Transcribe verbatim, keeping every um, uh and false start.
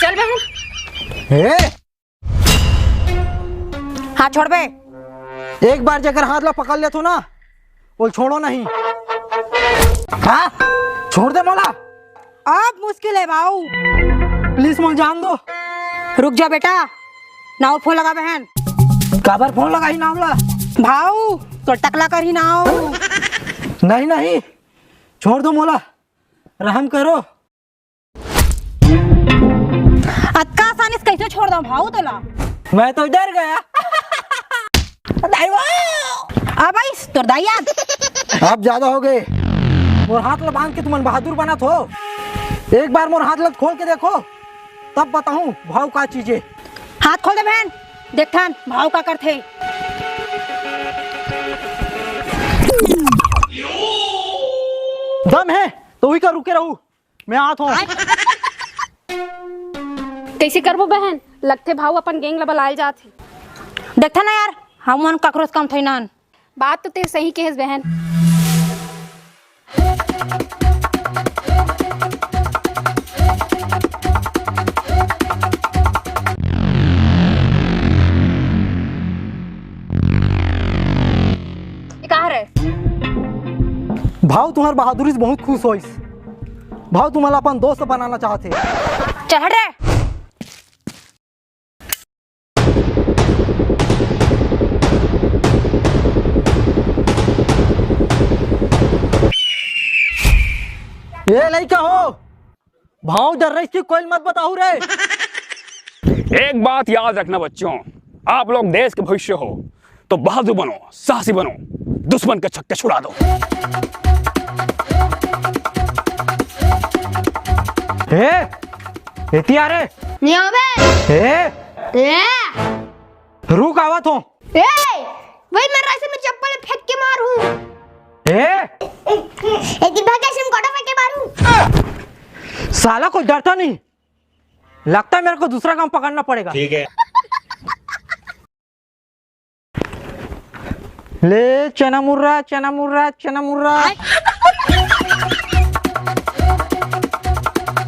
चल बहन। हे, हाथ छोड़ बे। एक बार जेकर हाथ ला पकड़ लेथो ना, वो छोड़ो नहीं। हाँ, छोड़ दे मोला। अब मुश्किल है भाऊ। प्लीज मोला जान दो। रुक जा बेटा, नाऊ फोन लगा बहन। काबर फोन लगाही नाऊ ला? भाऊ, तो टकला करही नाऊ। नहीं नहीं, छोड़ दो मोला, रहम करो। अतका आसानी से कैसे छोड़ दो भाऊ तोला? मैं तो डर गया। दाई वो। आ भाई, तोर दाई याद। आप ज्यादा हो गए। मोर हाथ ला बांध के तुमन बहादुर बनत हो। एक बार मोर हाथ ला खोल के देखो, तब बताऊं भाव का चीज हे। हाथ खोल दे बहन, देखथन भाव का करथे। दम है तो उही का रुके रहू। मैं आत हूँ। कैसे करबो बहन? लगथे भाऊ अपन गैंग ला बलाए जात हे। देखथन ना यार, हमन ककरो से कम थोड़ी नान। बात तो तें सही कहेस बहन। ये कहाँ रहे? भाव तुम्हार बहादुरी से बहुत खुश होइस। भाव तुम्हारा अपन दोस्त बनाना चाहते। चल हट रे। ये लइका हो, भाव डर रही थी, कोई मत बताऊ रे। एक बात याद रखना बच्चों, आप लोग देश के भविष्य हो, तो बहादुर बनो, साहसी बनो, दुश्मन के छक्के छुड़ा दो। हे, एती आ रे। नहीं हो बे। हे, ए, रुक आवत हो। ए, वही मेरा ऐसे में चप्पल फेंक के मार हूँ। ए, एक दिन भाग ऐसे में गोटा फेंक के मारूं। साला कोई डरता नहीं, लगता है मेरे को दूसरा काम पकड़ना पड़ेगा। ठीक है। ले चना मुर्रा, चना मुर्रा, चना मुर्रा।